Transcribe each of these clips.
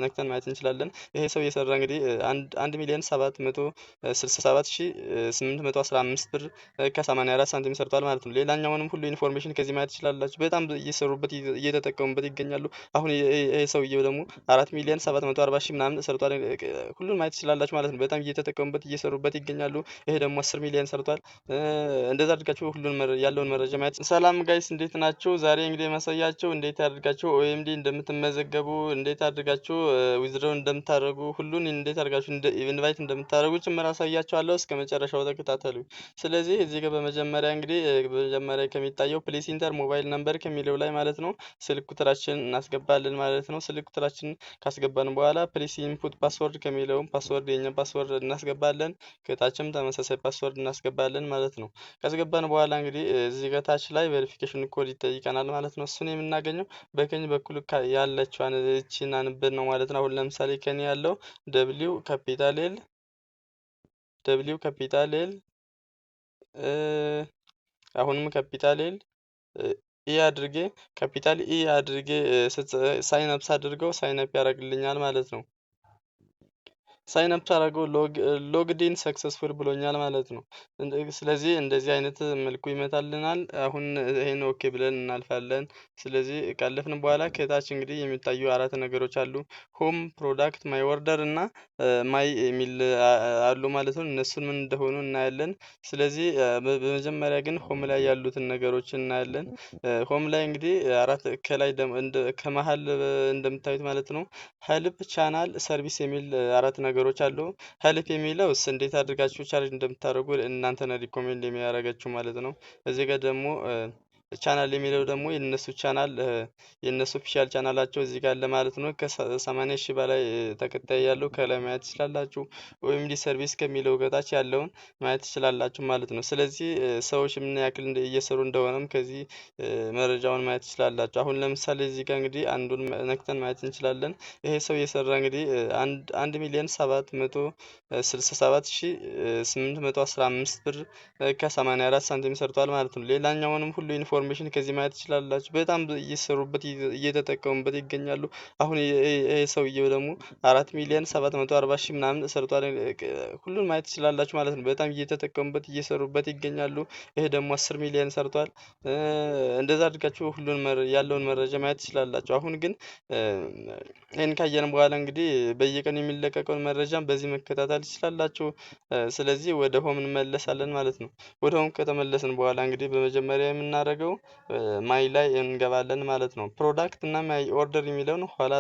ነክተን ማየት እንችላለን። ይሄ ሰው እየሰራ እንግዲህ 1,767,815 ብር ከ84 ሳንቲም ሰርቷል ማለት ነው። ሌላኛውንም ሁሉ information ከዚህ ማየት ትችላላችሁ። በጣም እየሰሩበት እየተጠቀሙበት ይገኛሉ። አሁን ይሄ ሰውዬው ደግሞ 4,740,000 ምናምን ሰርቷል። ሁሉን ማየት ትችላላችሁ ማለት ነው። በጣም እየተጠቀሙበት እየሰሩበት ይገኛሉ። ይሄ ደግሞ 10 ሚሊዮን ሰርቷል። እንደዛ አድርጋችሁ ሁሉን ያለውን መረጃ ማየት። ሰላም guys፣ እንዴት ናችሁ? ዛሬ እንግዲህ የማሳያችሁ እንዴት አድርጋችሁ OMD እንደምትመዘገቡ፣ እንዴት አድርጋችሁ withdraw እንደምታደርጉ፣ ሁሉን እንዴት አድርጋችሁ invite እንደምታደርጉ ጭምር አሳያችኋለሁ። እስከ መጨረሻው ተከታተሉ። ስለዚህ እዚህ ጋር በመጀመሪያ እንግዲህ በመጀመሪያ ከሚታየው "Please enter mobile number" ከሚለው ላይ ማለት ነው ስልክ ቁጥራችንን እናስገባለን ማለት ነው። ስልክ ቁጥራችንን ካስገባን በኋላ "Please input password" ከሚለውም password የኛ password እናስገባለን። ከታችም ተመሳሳይ password እናስገባለን ማለት ነው። ካስገባን በኋላ እንግዲህ እዚህ ጋር ታች ላይ verification code ይጠይቀናል ማለት ነው። እሱን የምናገኘው በቀኝ በኩል ያለችዋን እቺን አንብበን ነው ማለት ነው። አሁን ለምሳሌ ከኔ ያለው W capital L፣ W capital L፣ አሁንም capital L E አድርጌ፣ capital E አድርጌ sign up ሳደርገው sign up ያደርግልኛል ማለት ነው። Sign up ሳደርገው "Logged in successful" ብሎኛል ማለት ነው። ስለዚህ እንደዚህ አይነት መልኩ ይመጣልናል። አሁን ይሄን okay ብለን እናልፋለን። ስለዚህ ካለፍን በኋላ ከታች እንግዲህ የሚታዩ አራት ነገሮች አሉ። Home፣ product፣ my order እና my የሚል አሉ ማለት ነው። እነሱን ምን እንደሆኑ እናያለን። ስለዚህ በመጀመሪያ ግን home ላይ ያሉትን ነገሮች እናያለን። Home ላይ እንግዲህ አራት ከላይ ከመሀል እንደምታዩት ማለት ነው help፣ channel፣ service የሚል አራት ነገሮች አሉ። Help የሚለው እንዴት አድርጋችሁ ቻርጅ እንደምታደርጉ እናንተን recommend የሚያደርጋችሁ ማለት ነው። እዚህ ጋር ደግሞ ቻናል የሚለው ደግሞ የነሱ ቻናል፣ የነሱ official ቻናላቸው እዚህ ጋር አለ ማለት ነው። ከ80,000 በላይ ተከታይ ያለው ከላይ ማየት ትችላላችሁ። OMD service ከሚለው በታች ያለውን ማየት ትችላላችሁ ማለት ነው። ስለዚህ ሰዎች ምን ያክል እየሰሩ እንደሆነም ከዚህ መረጃውን ማየት ትችላላችሁ። አሁን ለምሳሌ እዚህ ጋር እንግዲህ አንዱን ነክተን ማየት እንችላለን። ይሄ ሰው እየሰራ እንግዲህ 1,767,815 ብር ከ84 ሳንቲም ሰርቷል ማለት ነው። ሌላኛውንም ሁሉ information ከዚህ ማየት ትችላላችሁ። በጣም እየሰሩበት እየተጠቀሙበት ይገኛሉ። አሁን ይሄ ሰውዬው ደግሞ 4,740,000 ምናምን ሰርቷል። ሁሉን ማየት ትችላላችሁ ማለት ነው። በጣም እየተጠቀሙበት እየሰሩበት ይገኛሉ። ይሄ ደግሞ 10 ሚሊዮን ሰርቷል። እንደዛ አድርጋችሁ ሁሉን ያለውን መረጃ ማየት ትችላላችሁ። አሁን ግን ይሄን ካየን በኋላ እንግዲህ በየቀኑ የሚለቀቀውን መረጃም በዚህ መከታተል ትችላላችሁ። ስለዚህ ወደ home እንመለሳለን ማለት ነው። ወደ home ከተመለስን በኋላ እንግዲህ በመጀመሪያ የምናደርገው my ላይ እንገባለን ማለት ነው። Product እና my order የሚለውን ኋላ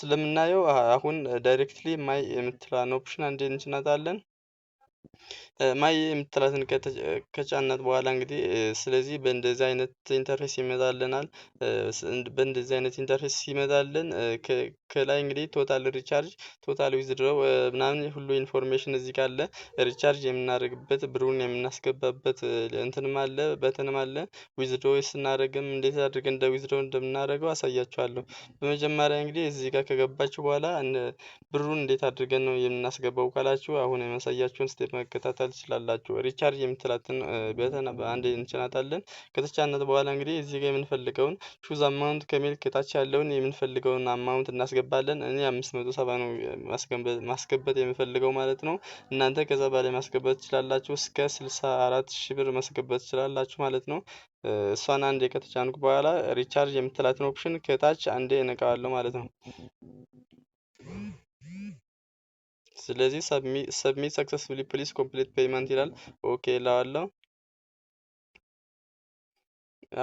ስለምናየው አሁን directly my የምትለዋን option አንዴ እንጭናታለን። My የምትላትን ከጫናት በኋላ እንግዲህ ስለዚህ በእንደዚህ አይነት interface ይመጣልናል። በእንደዚህ አይነት interface ሲመጣልን ከላይ እንግዲህ total recharge፣ total withdraw ምናምን ሁሉ information እዚህ ጋር አለ። Recharge የምናደርግበት፣ ብሩን የምናስገባበት እንትንም አለ፣ button ም አለ። Withdraw ስናደርግም እንዴት አድርገን እንደ withdraw እንደምናደርገው አሳያችኋለሁ። በመጀመሪያ እንግዲህ እዚህ ጋር ከገባችሁ በኋላ ብሩን እንዴት አድርገን ነው የምናስገባው ካላችሁ አሁን የማሳያችሁን step መከታተል ትችላላችሁ። Recharge የምትላትን button አንዴ እንጭናታለን። ከተጫናት በኋላ እንግዲህ እዚህ ጋር የምንፈልገውን "Choose amount" ከሚል ከታች ያለውን የምንፈልገውን amount እናስገባለን። እኔ 570 ነው ማስገባት የምፈልገው ማለት ነው። እናንተ ከዛ በላይ ማስገባት ትችላላችሁ። እስከ 64,000 ብር ማስገባት ትችላላችሁ ማለት ነው። እሷን አንዴ ከተጫንኩ በኋላ recharge የምትላትን option ከታች አንዴ እነካዋለሁ ማለት ነው። ስለዚህ "Submit successfully, please complete payment" ይላል። Okay እለዋለሁ።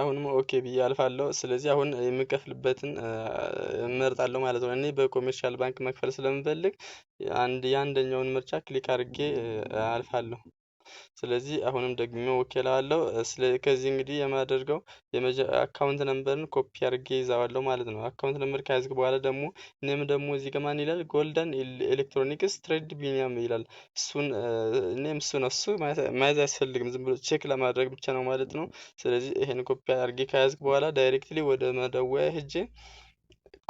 አሁንም okay ብዬ አልፋለሁ። ስለዚህ አሁን የምከፍልበትን እመርጣለሁ ማለት ነው። እኔ በ Commercial Bank መክፈል ስለምፈልግ አንድ የአንደኛውን ምርጫ click አድርጌ አልፋለሁ። ስለዚህ አሁንም ደግሞ okay እለዋለሁ። ከዚህ እንግዲህ የማደርገው account number ን copy አድርጌ ይዘዋለሁ ማለት ነው። Account number ከያዝክ በኋላ ደግሞ name ደግሞ እዚህ ጋር ማን ይላል? Golden Electronics Trade ቢኒያም ይላል። እሱን name እሱ ነው። እሱ መያዝ አያስፈልግም፣ ዝም ብሎ check ለማድረግ ብቻ ነው ማለት ነው። ስለዚህ ይሄን ኮፒ አድርጌ ከያዝክ በኋላ directly ወደ መደወያ ሄጄ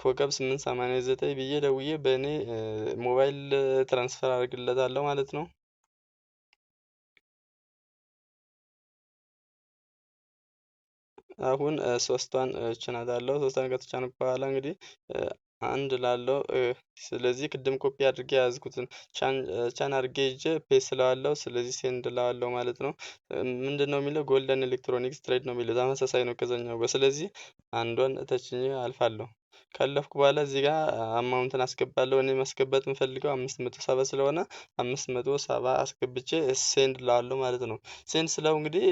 ኮከብ 889 ብዬ ደውዬ በእኔ ሞባይል transfer አድርግለታለሁ ማለት ነው። አሁን ሶስቷን እጭናታለሁ። ሶስቷን ከተጫንኩ በኋላ እንግዲህ አንድ ላለው። ስለዚህ ቅድም ኮፒ አድርጌ የያዝኩትን ቻን አድርጌ ይዤ paste ስለዋለው፣ ስለዚህ send ላዋለው ማለት ነው። ምንድን ነው የሚለው? Golden Electronics Trade ነው የሚለው፣ ተመሳሳይ ነው ከዛኛው ጋር። ስለዚህ አንዷን ተጭኜ አልፋለሁ። ካለፍኩ በኋላ እዚህ ጋር አማውንትን አስገባለሁ። እኔ ማስገባት የምፈልገው 570 ስለሆነ 570 አስገብቼ send ላዋለሁ ማለት ነው። Send ስለው እንግዲህ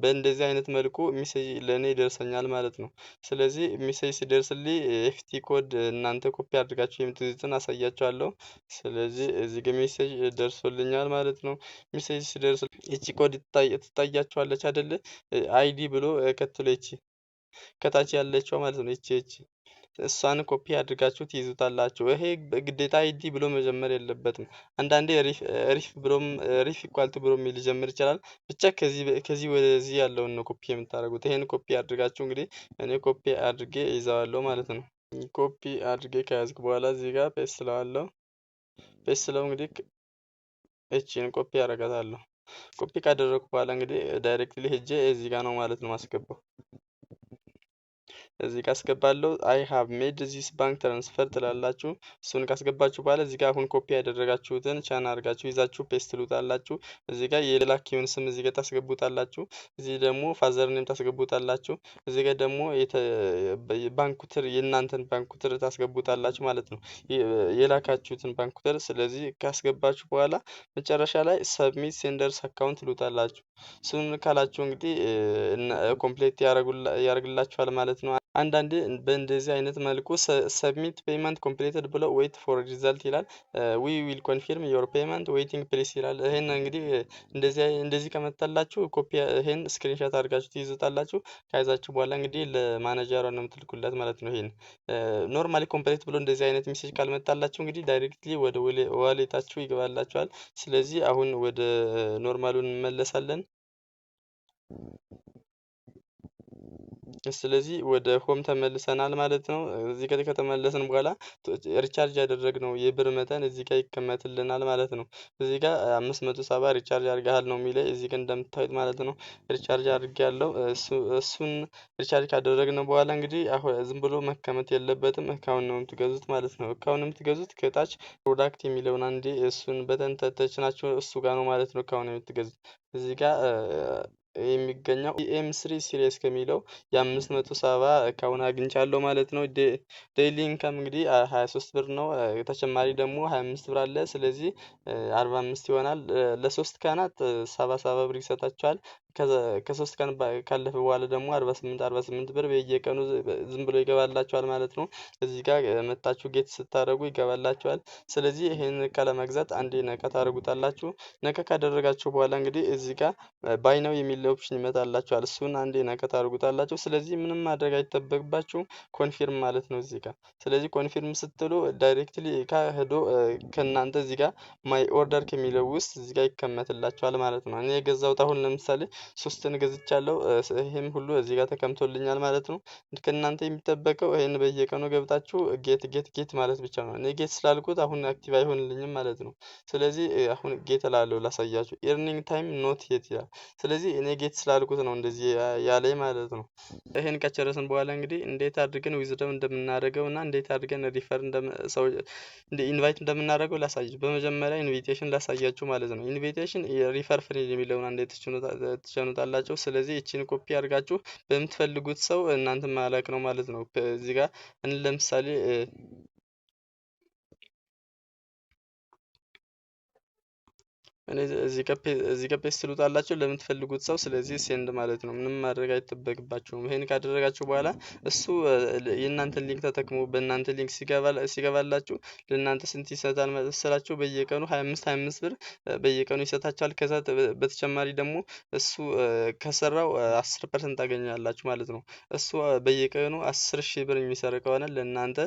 በእንደዚህ አይነት መልኩ message ለእኔ ይደርሰኛል ማለት ነው። ስለዚህ message ሲደርስልኝ FT code እናንተ ኮፒ አድርጋችሁ የምትይዙትን አሳያችኋለሁ። ስለዚህ እዚህ ጋር message ደርሶልኛል ማለት ነው። Message ሲደርስ ይቺ ኮድ ትታያችኋለች አይደለ? ID ብሎ ከትሎ ይቺ ከታች ያለችው ማለት ነው። ይቺ እሷን ኮፒ አድርጋችሁ ትይዙታላችሁ። ይሄ ግዴታ ID ብሎ መጀመር የለበትም። አንዳንዴ ref ብሎም ref equal to ብሎም ሊጀምር ይችላል። ብቻ ከዚህ ወደዚህ ያለውን ነው ኮፒ የምታደርጉት። ይሄን ኮፒ አድርጋችሁ እንግዲህ እኔ ኮፒ አድርጌ ይዘዋለሁ ማለት ነው። ኮፒ አድርጌ ከያዝኩ በኋላ እዚህ ጋር paste ስለዋለሁ። Paste ስለው እንግዲህ እቺን ኮፒ አደርጋታለሁ። ኮፒ ካደረግኩ በኋላ እንግዲህ directly ሄጄ እዚህ ጋር ነው ማለት ነው ማስገባው። እዚህ ጋር አስገባለሁ። "I have made this bank transfer" ትላላችሁ። እሱን ካስገባችሁ በኋላ እዚህ ጋር አሁን ኮፒ ያደረጋችሁትን ቻን አድርጋችሁ ይዛችሁ paste ትሉታላችሁ። እዚህ ጋር የላኪውን ስም እዚህ ጋር ታስገቡታላችሁ። እዚህ ደግሞ father name ታስገቡታላችሁ። እዚህ ጋር ደግሞ ባንክ ቁጥር፣ የእናንተን ባንክ ቁጥር ታስገቡታላችሁ ማለት ነው። የላካችሁትን ባንክ ቁጥር። ስለዚህ ካስገባችሁ በኋላ መጨረሻ ላይ "submit senders account" ትሉታላችሁ። እሱን ካላችሁ እንግዲህ complete ያደርግላችኋል ማለት ነው። አንዳንዴ በእንደዚህ አይነት መልኩ "submit payment completed" ብለው "wait for result" ይላል። "We will confirm your payment, waiting please" ይላል። ይሄን እንግዲህ እንደዚህ ከመጣላችሁ ኮፒ ይሄን screenshot አድርጋችሁ ትይዙታላችሁ። ከያዛችሁ በኋላ እንግዲህ ለማኔጀሯ ነው የምትልኩለት ማለት ነው። ይሄን normally complete ብሎ እንደዚህ አይነት message ካልመጣላችሁ እንግዲህ directly ወደ wallet ኣችሁ ይገባላችኋል። ስለዚህ አሁን ወደ normal ኡ እንመለሳለን። ስለዚህ ወደ home ተመልሰናል ማለት ነው። እዚህ ጋር ከተመለስን በኋላ recharge ያደረግነው የብር መጠን እዚህ ጋር ይቀመጥልናል ማለት ነው። እዚህ ጋር 570 recharge አድርገሃል ነው የሚለኝ፣ እዚህ ጋር እንደምታዩት ማለት ነው። Recharge አድርጌያለሁ። እሱን recharge ካደረግነው በኋላ እንግዲህ አሁን ዝም ብሎ መቀመጥ የለበትም፣ እቃውን ነው የምትገዙት ማለት ነው። እቃውን የምትገዙት ከታች product የሚለውን አንዴ እሱን button ተጭናችሁ እሱ ጋር ነው ማለት ነው እቃውን የምትገዙት። እዚህ ጋር የሚገኘው M3 series ከሚለው የ570 እቃውን አግኝቻለሁ ማለት ነው። Daily income እንግዲህ 23 ብር ነው። ተጨማሪ ደግሞ 25 ብር አለ። ስለዚህ 45 ይሆናል። ለ3 ቀናት 70 70 ብር ይሰጣችኋል። ከ3 ቀን ካለፈ በኋላ ደግሞ 48 48 ብር በየቀኑ ዝም ብሎ ይገባላችኋል ማለት ነው። እዚህ ጋር መጣችሁ get ስታደርጉ ይገባላችኋል። ስለዚህ ይሄን እቃ ለመግዛት አንዴ ነካ ታደርጉታላችሁ። ነካ ካደረጋችሁ በኋላ እንግዲህ እዚህ ጋር buy now የሚል option ይመጣላችኋል። እሱን አንዴ ነካ ታደርጉታላችሁ። ስለዚህ ምንም ማድረግ አይጠበቅባችሁም፣ confirm ማለት ነው እዚህ ጋር። ስለዚህ confirm ስትሉ directly እቃ ሄዶ ከእናንተ እዚህ ጋር my order ከሚለው ውስጥ እዚህ ጋር ይቀመጥላችኋል ማለት ነው። እኔ የገዛሁት አሁን ለምሳሌ ሶስትን ገዝቻለሁ። ይሄም ሁሉ እዚህ ጋር ተቀምጦልኛል ማለት ነው። ከእናንተ የሚጠበቀው ይሄን በየቀኑ ገብታችሁ get get get ማለት ብቻ ነው። እኔ get ስላልኩት አሁን active አይሆንልኝም ማለት ነው። ስለዚህ አሁን get እላለሁ፣ ላሳያችሁ። "Earning time not yet" ይላል። ስለዚህ እኔ get ስላልኩት ነው እንደዚህ ያለኝ ማለት ነው። ይሄን ከጨረስን በኋላ እንግዲህ እንዴት አድርገን withdraw እንደምናደርገው እና እንዴት አድርገን refer ሰው invite እንደምናደርገው ላሳያችሁ። በመጀመሪያ invitation ላሳያችሁ ማለት ነው። Invitation refer friend የሚለውን አንዴ ትጭኑታላችሁ። ስለዚህ ይቺን ኮፒ አድርጋችሁ በምትፈልጉት ሰው እናንተ መላክ ነው ማለት ነው። እዚህ ጋር ለምሳሌ እኔ እዚህ ጋር paste ትሉታላችሁ ለምትፈልጉት ሰው። ስለዚህ send ማለት ነው። ምንም ማድረግ አይጠበቅባችሁም። ይሄን ካደረጋችሁ በኋላ እሱ የእናንተን link ተጠቅሞ በእናንተ link ሲገባላችሁ ለእናንተ ስንት ይሰጣል መሰላችሁ? በየቀኑ 25 25 ብር በየቀኑ ይሰጣችኋል። ከዛ በተጨማሪ ደግሞ እሱ ከሰራው 10% ታገኛላችሁ ማለት ነው። እሱ በየቀኑ 10,000 ብር የሚሰራ ከሆነ ለእናንተ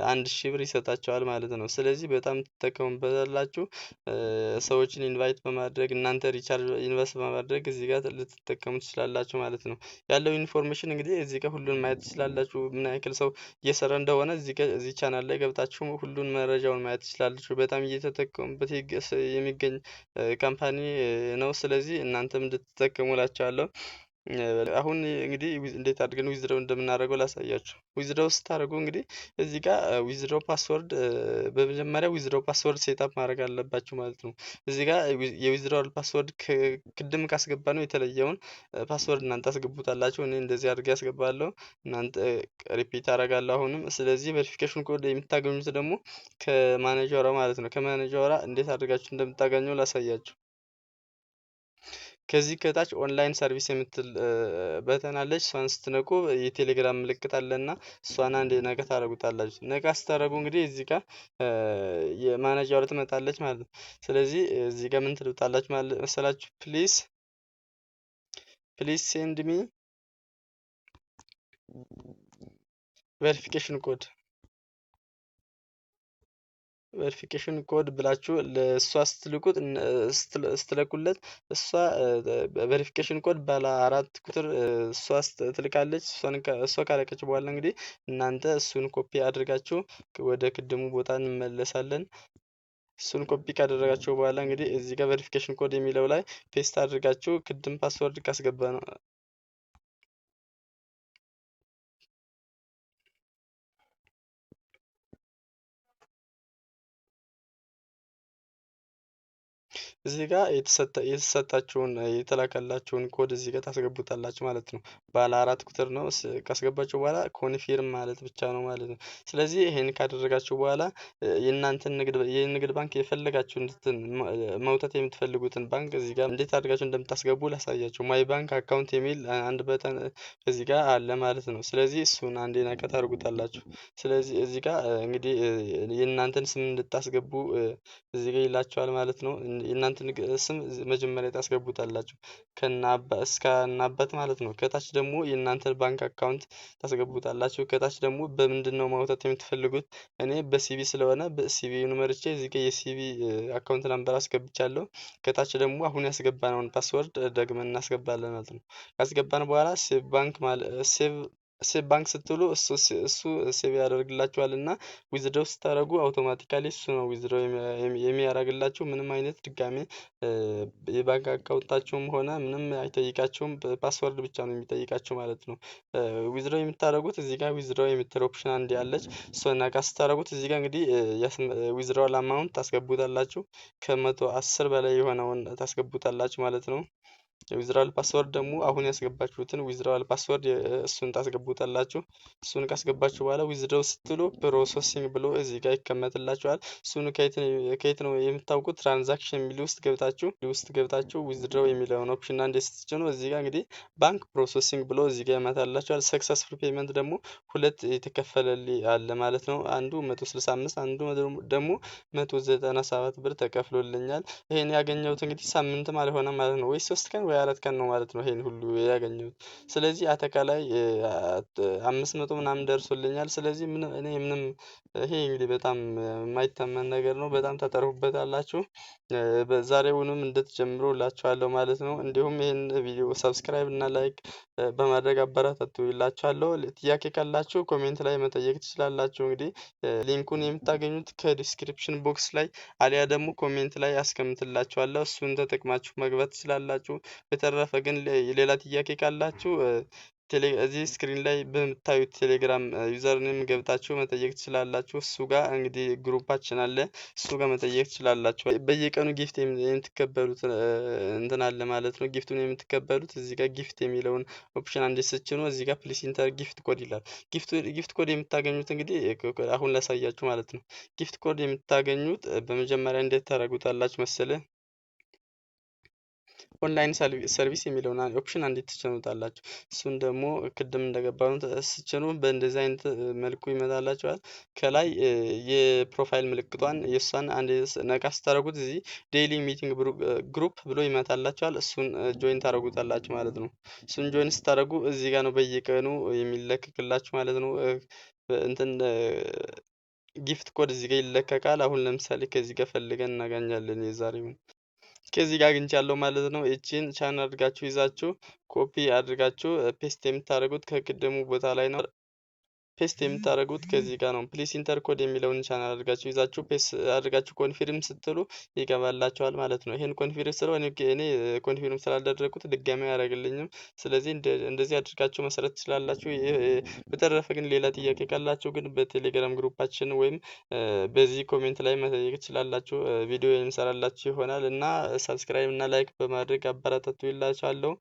1000 ብር ይሰጣችኋል ማለት ነው። ስለዚህ በጣም ትጠቀሙበታላችሁ። ሰዎችን invite በማድረግ፣ እናንተ recharge invest በማድረግ እዚህ ጋር ልትጠቀሙ ትችላላችሁ ማለት ነው። ያለው information እንግዲህ እዚህ ጋር ሁሉን ማየት ትችላላችሁ። ምን ያክል ሰው እየሰራ እንደሆነ እዚህ ጋር እዚህ ቻናል ላይ ገብታችሁ ሁሉን መረጃውን ማየት ትችላላችሁ። በጣም እየተጠቀሙበት የሚገኝ company ነው። ስለዚህ እናንተም እንድትጠቀሙ እላችኋለሁ። አሁን እንግዲህ እንዴት አድርገን withdraw እንደምናደርገው ላሳያችሁ። Withdraw ስታደርጉ እንግዲህ እዚህ ጋር withdraw password፣ በመጀመሪያ withdraw password setup ማድረግ አለባችሁ ማለት ነው። እዚህ ጋር የ withdrawal password ቅድም ካስገባ ነው የተለየውን password እናንተ አስገቡታላችሁ። እኔ እንደዚህ አድርጌ አስገባለሁ፣ እናንተ repeat አደርጋለሁ አሁንም። ስለዚህ verification code የምታገኙት ደግሞ ከማኔጀሯ ማለት ነው። ከማኔጀሯ እንዴት አድርጋችሁ እንደምታገኙ ላሳያችሁ። ከዚህ ከታች online service የምትል button አለች። እሷን ስትነኩ የቴሌግራም ምልክት አለና እሷን አንድ ነካ ታደርጉታላችሁ። ነካ ስታደርጉ እንግዲህ እዚህ ጋር የማኔጀሯ ትመጣለች ማለት ነው። ስለዚህ እዚህ ጋር ምን ትሉታላችሁ መሰላችሁ? Please send me verification code፣ verification code ብላችሁ ለእሷ ስትልኩት ስትልኩለት እሷ verification code ባለ 4 ቁጥር እሷ ትልካለች። እሷ ካለቀች በኋላ እንግዲህ እናንተ እሱን ኮፒ አድርጋችሁ ወደ ቅድሙ ቦታ እንመለሳለን። እሱን ኮፒ ካደረጋችሁ በኋላ እንግዲህ እዚህ ጋር verification code የሚለው ላይ paste አድርጋችሁ ቅድም password ካስገባ ነው እዚህ ጋር የተሰጣችሁን የተላከላችሁን ኮድ እዚህ ጋር ታስገቡታላችሁ ማለት ነው። ባለ 4 ቁጥር ነው። ካስገባችሁ በኋላ confirm ማለት ብቻ ነው ማለት ነው። ስለዚህ ይሄን ካደረጋችሁ በኋላ የእናንተን ንግድ የንግድ ባንክ የፈለጋችሁትን መውጣት የምትፈልጉትን ባንክ እዚህ ጋር እንዴት አድርጋችሁ እንደምታስገቡ ላሳያችሁ። My bank account የሚል አንድ button እዚህ ጋር አለ ማለት ነው። ስለዚህ እሱን አንዴ ነካ ታደርጉታላችሁ። ስለዚህ እዚህ ጋር እንግዲህ የእናንተን ስም እንድታስገቡ እዚህ ጋር ይላችኋል ማለት ነው። የእናንተን ስም መጀመሪያ ታስገቡታላችሁ እስከናባት ማለት ነው። ከታች ደግሞ የእናንተን ባንክ account ታስገቡታላችሁ። ከታች ደግሞ በምንድነው ማውጣት የምትፈልጉት? እኔ በ CBE ስለሆነ በ CBE መርጬ እዚህ ጋር የ CBE account number አስገብቻለሁ። ከታች ደግሞ አሁን ያስገባነውን password ደግመን እናስገባለን ማለት ነው። ካስገባን በኋላ save bank ማለት save bank ስትሉ እሱ save ያደርግላችኋል እና withdraw ስታደርጉ automatically እሱ ነው withdraw የሚያደርግላችሁ። ምንም አይነት ድጋሜ የባንክ account ኣችሁም ሆነ ምንም አይጠይቃችሁም። Password ብቻ ነው የሚጠይቃችሁ ማለት ነው። Withdraw የምታደርጉት እዚህ ጋር withdraw የምትል option አንድ ያለች እሷን ነካ ስታደርጉት እዚህ ጋር እንግዲህ withdrawal amount ታስገቡታላችሁ። ከ110 በላይ የሆነውን ታስገቡታላችሁ ማለት ነው። Withdrawal password ደግሞ አሁን ያስገባችሁትን withdrawal password እሱን ታስገቡታላችሁ። እሱን ካስገባችሁ በኋላ withdraw ስትሉ processing ብሎ እዚህ ጋር ይቀመጥላችኋል። እሱን ከየት ነው የምታውቁት? Transaction የሚል ውስጥ ገብታችሁ withdraw የሚለውን option አንዴ ስትጭኑ እዚህ ጋር እንግዲህ bank processing ብሎ እዚህ ጋር ይመጣላችኋል። Successful payment ደግሞ ሁለት የተከፈለልኝ አለ ማለት ነው። አንዱ 165፣ አንዱ ደግሞ 197 ብር ተከፍሎልኛል። ይሄን ያገኘሁት እንግዲህ ሳምንትም አልሆነም ማለት ነው፣ ወይ 3 ቀን ወይ 4 ቀን ነው ማለት ነው ይሄን ሁሉ ያገኘሁት። ስለዚህ አጠቃላይ 500 ምናምን ደርሶልኛል። ስለዚህ ምንም እኔ ምንም ይሄ እንግዲህ በጣም የማይታመን ነገር ነው። በጣም ታተርፉበታላችሁ። ዛሬውንም እንድትጀምሩ እላችኋለሁ ማለት ነው። እንዲሁም ይሄን ቪዲዮ subscribe እና like በማድረግ አበረታቱ እላችኋለሁ። ጥያቄ ካላችሁ comment ላይ መጠየቅ ትችላላችሁ። እንግዲህ link ኡን የምታገኙት ከ description box ላይ አሊያ ደግሞ comment ላይ አስቀምጥላችኋለሁ። እሱን ተጠቅማችሁ መግባት ትችላላችሁ። በተረፈ ግን ሌላ ጥያቄ ካላችሁ እዚህ screen ላይ በምታዩት ቴሌግራም username ገብታችሁ መጠየቅ ትችላላችሁ። እሱ ጋር እንግዲህ group ኣችን አለ። እሱ ጋር መጠየቅ ትችላላችሁ። በየቀኑ gift የምትቀበሉት እንትን አለ ማለት ነው። Gift ኡን የምትቀበሉት እዚህ ጋር gift የሚለውን option አንዴ ስትጭኑ እዚህ ጋር please enter gift code ይላል። Gift code የምታገኙት እንግዲህ አሁን ላሳያችሁ ማለት ነው። Gift code የምታገኙት በመጀመሪያ እንዴት ታደርጉታላችሁ መሰለ? Online service የሚለውን option አንዴ ትጭኑታላችሁ። እሱን ደግሞ ቅድም እንደገባነው ስትጭኑ በእንደዚህ አይነት መልኩ ይመጣላችኋል። ከላይ የ profile ምልክቷን የእሷን አንዴ ነካ ስታደርጉት እዚህ daily meeting group ብሎ ይመጣላችኋል። እሱን join ታደርጉታላችሁ ማለት ነው። እሱን join ስታደርጉ እዚህ ጋር ነው በየቀኑ የሚለቀቅላችሁ ማለት ነው። እንትን gift code እዚህ ጋር ይለቀቃል። አሁን ለምሳሌ ከዚህ ጋር ፈልገን እናገኛለን፣ የዛሬውን ከዚህ ጋር አግኝቻለሁ ማለት ነው። ይቺን ቻን አድርጋችሁ ይዛችሁ ኮፒ አድርጋችሁ paste የምታደርጉት ከቅድሙ ቦታ ላይ ነው። Paste የምታደርጉት ከዚህ ጋር ነው። "Please enter code" የሚለውን ቻናል አድርጋችሁ ይዛችሁ paste አድርጋችሁ confirm ስትሉ ይገባላችኋል ማለት ነው። ይሄን confirm ስለው እኔ confirm ስላልደረጉት ድጋሚ አያደርግልኝም። ስለዚህ እንደዚህ አድርጋችሁ መስራት ትችላላችሁ። በተረፈ ግን ሌላ ጥያቄ ካላችሁ ግን በቴሌግራም group ኣችን ወይም በዚህ comment ላይ መጠየቅ ትችላላችሁ። ቪዲዮ የምሰራላችሁ ይሆናል እና subscribe እና like በማድረግ አበረታቱ ይላችኋለሁ።